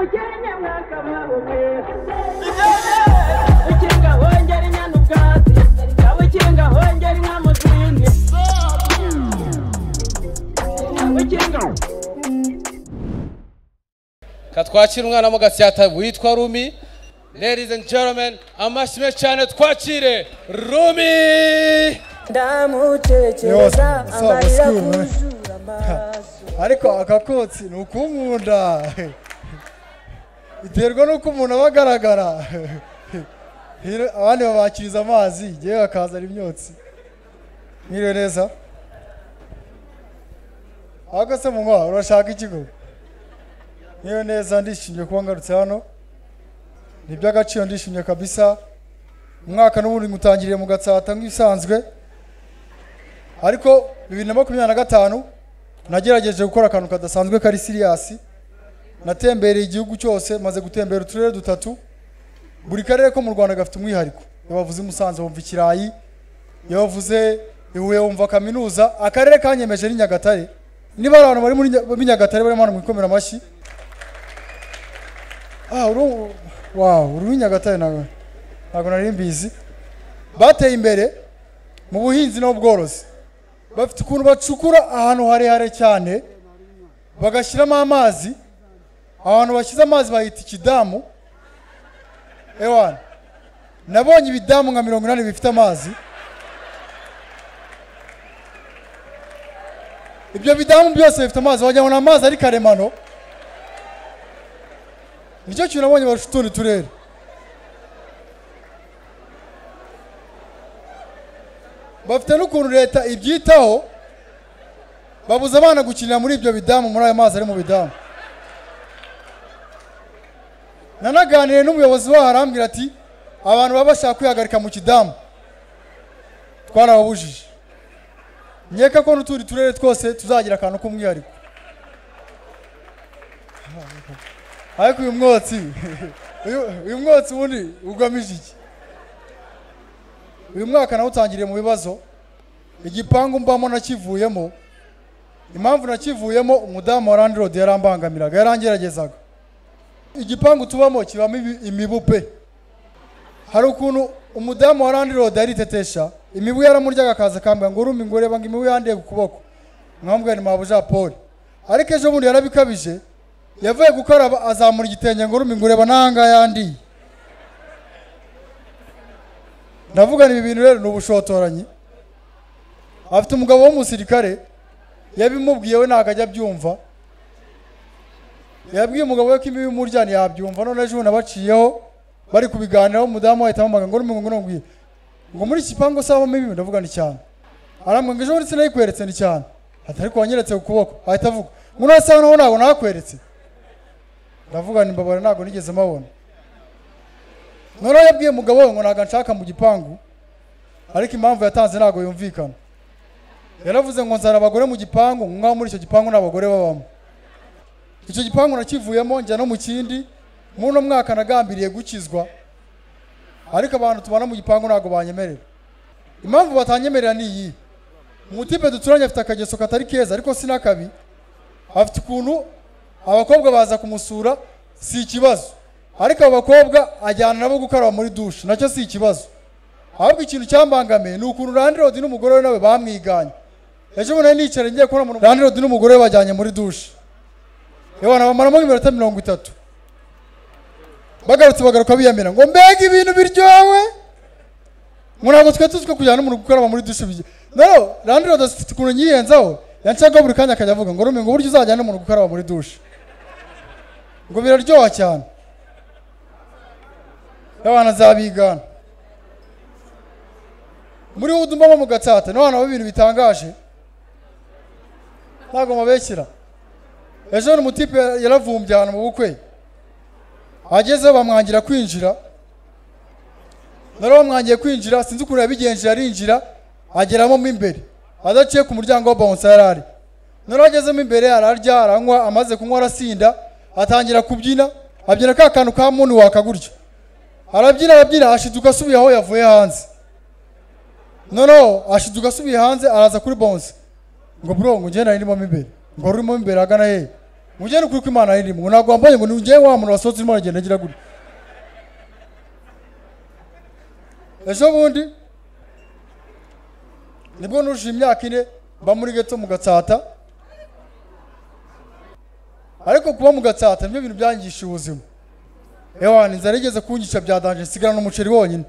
Umukenye mwakababumwe Ukinga hongera inyana ubwatsi Ukinga hongera inka mu zindi Ukinga Katwakira umwana mu Gasyata witwa Rumi. Ladies and gentlemen, amashyi menshi cyane twakire Rumi. Ndamutekereza amarira kuzura amaso. Ariko akakotsi ni ukunkunda biterwa n'uko umuntu aba agaragara. Abandi babakiriza amazi, ngewe bakazana imyotsi. Mwiriwe neza. Ahubwo se munywa urashaka ikigo? Mwiriwe neza, ndishimye kuba ngarutse hano. Ni iby'agaciro, ndishimye kabisa. Umwaka n'ubundi ngutangiriye mu Gatsata nk'ibisanzwe. Ariko 2025 nagerageje gukora akantu kadasanzwe kari serious. Natembereye igihugu cyose, maze gutembera uturere dutatu. Buri karere ko mu Rwanda gafite umwihariko. Iyo bavuze Musanze wumva ikirayi, iyo bavuze Huye wumva kaminuza. Akarere kanyemeje ni Nyagatare. Niba ari abantu bari muri Nyagatare barimo hano mu ikomera amashyi. Wow, uri Nyagatare ntabwo nari mbizi. Bateye imbere mu buhinzi n'ubworozi. Bafite ukuntu bacukura ahantu harehare cyane bagashyiramo amazi. Ahantu bashyize amazi bahita ikidamu. Ewana, nabonye ibidamu nka 80 bifite amazi. Ibyo bidamu byose bifite amazi, wagira ngo ni amazi ari karemano. Nicyo kintu nabonye barusha utundi turere. Bafite n'ukuntu leta ibyitaho, babuza abana gukinira muri ibyo bidamu, muri ayo mazi ari mu bidamu. Nanaganiriye n'umuyobozi waho arambwira ati abantu baba bashaka kwihagarika mu kidamu twarababujije. Nkeka ko n'utundi turere twose tuzagira akantu k'umwihariko. Ariko uyu mwotsi ubundi ugamije iki? Uyu mwaka nawutangiriye mu bibazo. Igipangu mbamo nakivuyemo. Impamvu nakivuyemo, umudamu wa landlord yarambangamiraga, yarangeragezaga. Igipangu tubamo kibamo imibu pe. Hari ukuntu umudamu wa landlord yaritetesha, imibu yaramuryaga akaza akambwira ngo Rumi ngo reba ngo imibu yandiye ku kuboko. Nkamubwira ni mabuja Paul. Ariko ejo bundi yarabikabije, yavuye gukaraba azamura igitenge ngo Rumi ngo reba nanga yandiye. Ndavuga ni ibi bintu rero ni ubushotoranyi. Afite umugabo w'umusirikare, yabimubwiye we ntabwo ajya abyumva. Yabwiye umugabo we ko imibu imurya ntiyabyumva. None ejo bundi abaciyeho bari kubiganiraho, umudamu ahita amuhamagara ngo Rumi ngo nongwiye ngo muri iki gipangu se habamo imibu? Ndavuga ni cyane. Arambwira ngo ejo bundi sinayikweretse ni cyane. Ati ariko wanyeretse ku kuboko. Ahita avuga ngo none se hano ntabwo nakweretse. Ndavuga ni mbabara ntabwo nigeze mbabona. Noneho yabwiye umugabo we ngo ntabwo nshaka mu gipangu, ariko impamvu yatanze ntabwo yumvikana. Yaravuze ngo nzana abagore mu gipangu, nk'aho muri icyo gipangu nta bagore babamo. Icyo gipangu nakivuyemo njya no mu kindi. Muri uno mwaka nagambiriye gukizwa, ariko abantu tubana mu gipangu ntabwo banyemerera. Impamvu batanyemerera ni iyi: umutipe duturanye afite akageso katari keza, ariko si n'akabi. Afite ukuntu abakobwa baza kumusura, si ikibazo, ariko abo bakobwa ajyana nabo gukaraba muri dushe, nacyo si ikibazo. Ahubwo ikintu cyambangamiye ni ukuntu landlord n'umugore we nawe bamwiganye. Ejo bundi nicara ngiye kubona landlord n'umugore we bajyanye muri dushe. Ewana bamaramo iminota 30. Bagarutse bagaruka biyamira ngo mbega ibintu biryowe, ngo ntabwo twe tuzi ko kujyana n'umuntu gukaraba muri dushe bijya. No, landlord afite ukuntu nyiyenzaho, yancaga buri kanya akajya avuga ngo Rumi ngo uburyo uzajyana n'umuntu gukaraba muri dushe ngo biraryoha cyane. Abana zabigana muri wudu mbamo mu Gatsata, n'abana b'ibintu bitangaje ntabwo mabeshyira. Ejo n'umutipe yaravumbye ahantu mu bukwe, agezeho bamwangira kwinjira. Nari bamwangiye kwinjira, sinzi ukuntu yabigenje, arinjira ageramo mo imbere adaciye ku muryango wa bouncer yari ari. Nari agezemo imbere ararya, aranywa, amaze kunywa arasinda, atangira kubyina, abyina ka kantu ka muntu wakagurya. Arabyina arabyina, ashiduka asubiye aho yavuye hanze. Noneho ashiduka asubiye hanze araza kuri bouncer ngo bro ngo ngende ndimo imbere. Ngo urimo imbere agana he? Mujye n'ukuri ko Imana irimo, ngo ntabwo wambonye, ngo ni njyewe wa muntu wasohotse urimo aragenda agira gutya. Ejo bundi nibwo nujuje imyaka 4 mba muri ghetto mu Gatsata. Ariko kuba mu Gatsata nibyo bintu byangishije ubuzima. Ewana inzara igeze kunyica bya danger, nsigara n'umuceri wonyine.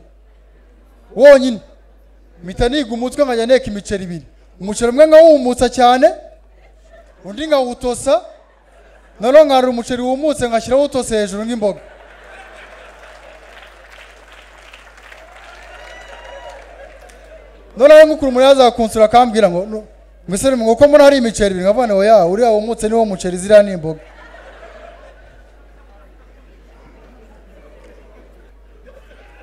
Wonyine. Mpita niga umutwe nkajya neka imiceri 2. Umuceri umwe nkawumutsa cyane, undi nkawutosa, noneho nkarura umuceri wumutse nkashyiraho utose hejuru nk'imboga. Noneho mukuru umuntu yaza kunsura akambwira ngo mbese ngo ko muri hari imiceri 2, nkavuga ngo ya uriya wumutse niwo muceri ziriya ni imboga.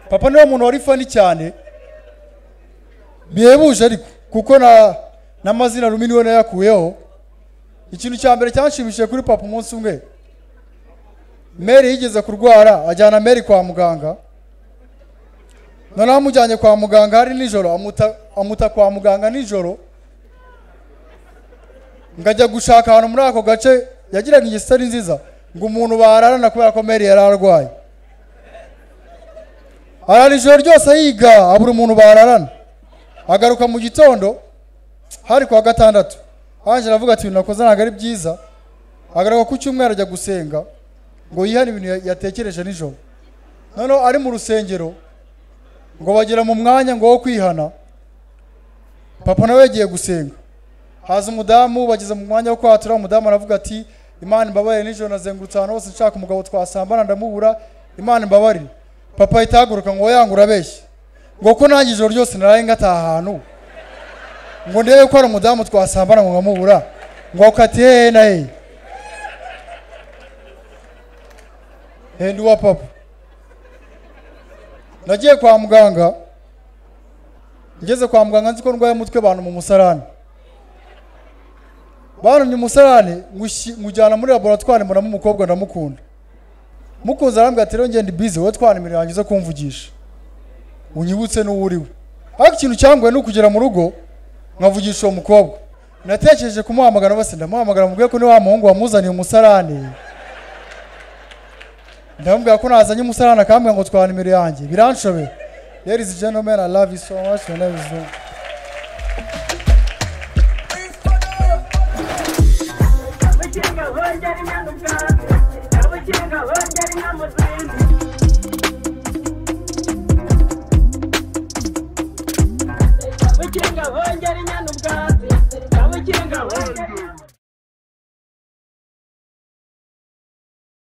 Papa niwe muntu wari fani cyane bihebuje, ariko kuko na n'amazina Rumi niwe nayakuyeho. Ikintu cya mbere cyanshimishije kuri papa, umunsi umwe Mary yigeze kurwara, ajyana Mary kwa muganga. Noneho amujyanye kwa muganga hari nijoro, amuta kwa muganga nijoro, ngajya gushaka ahantu muri ako gace yagiraga ingeso itari nziza ngo umuntu bararana kubera ko Mary yari arwaye. Arara ijoro ryose yiga abura umuntu bararana. Agaruka mu gitondo hari kwa gatandatu, Angela avuga ati ibintu nakoze ntabwo ari byiza. Agaruka ku cyumweru ajya gusenga ngo yihane ibintu yatekereje nijoro. Noneho ari mu rusengero ngo bagera mu mwanya ngo wo kwihana, papa nawe yagiye gusenga. Haza umudamu, bageze mu mwanya wo kwatura, umudamu aravuga ati Imana imbabarire, nijoro nazengurutse ahantu hose nshaka umugabo twasambana ndamubura, Imana imbabarire. Papa ahita ahaguruka ngo yanga urabeshya, ngo ko nanjye ijoro ryose naraye ngataha ahantu ngo ndebe ko hari umudamu twasambana ngo nkamubura, ngo akati hehe na hehe. Ndi uwa papa. Nagiye kwa muganga, ngeze kwa muganga nzi ko ndwaye umutwe, bantu mu musarani. Bantumye umusarani ngujyana muri laboratoire, mbonamo umukobwa ndamukunda. Mukunze arambwira ati rero ngende busy, wowe twana imirimo yanjye uze kumvugisha, unyibutse n'uwo uriwe. Ariko ikintu cyangoye ni ukugera mu rugo nkavugisha uwo mukobwa. Natekereje kumuhamagara bose, ndamuhamagara mubwiye ko ni wa muhungu wamuzaniye umusarani. Ndamubwira ko nazanye umusarani akambwira ngo twana imirimo yanjye, biranshobeye. Ladies and gentlemen, I love you so much. My name is Rumi. Bukinga hongera inyana.